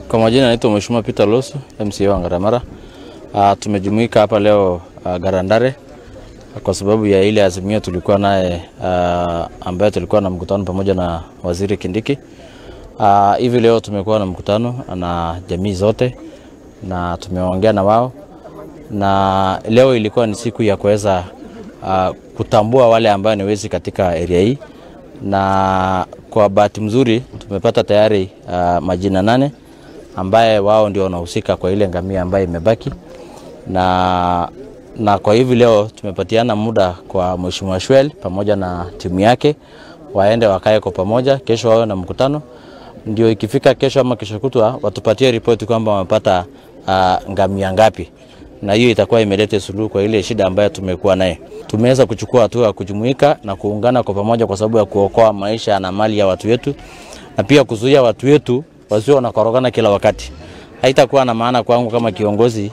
Kwa majina naitwa Mheshimiwa Peter Losu, MCA wa Ngaremara. Tumejumuika hapa leo Garandare kwa sababu ya ile azimio tulikuwa naye ambaye tulikuwa na mkutano pamoja na Waziri Kindiki. Hivi leo tumekuwa na mkutano na jamii zote na tumeongea na wao, na leo ilikuwa ni siku ya kuweza kutambua wale ambao ni wezi katika area hii, na kwa bahati mzuri tumepata tayari majina 8 ambaye wao ndio wanahusika kwa ile ngamia ambaye imebaki. Na kwa hivi leo tumepatiana muda kwa Mheshimiwa Shwel pamoja na timu yake waende wakae kwa pamoja, kesho wawe na mkutano, ndio ikifika kesho ama kesho kutwa watupatie ripoti kwamba wamepata ngamia ngapi, na hiyo itakuwa imeleta suluhu kwa ile shida ambayo tumekuwa naye. Tumeweza kuchukua hatua ya kujumuika na kuungana kwa pamoja kwa sababu ya kuokoa maisha na mali ya watu wetu, na pia kuzuia watu wetu wasio wanakorogana kila wakati. Haitakuwa na maana kwangu kama kiongozi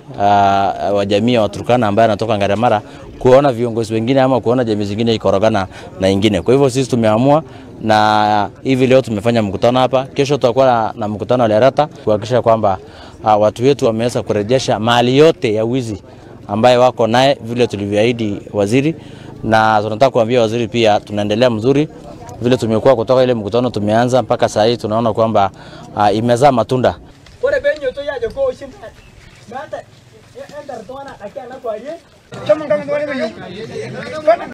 wa jamii ya Waturkana ambaye anatoka Ngaremara kuona viongozi wengine ama kuona jamii zingine ikorogana na ingine. Kwa hivyo sisi tumeamua, na hivi leo tumefanya mkutano hapa, kesho tutakuwa na mkutano wa Lerata kuhakikisha kwamba watu wetu wameweza kurejesha mali yote ya wizi ambaye wako naye vile tulivyoahidi waziri. Na tunataka kuambia waziri pia tunaendelea mzuri vile tumekuwa kutoka ile mkutano tumeanza mpaka saa hii, tunaona kwamba imezaa matunda. Ore benyo to ya ko shin mata enter tona akana kwa ye.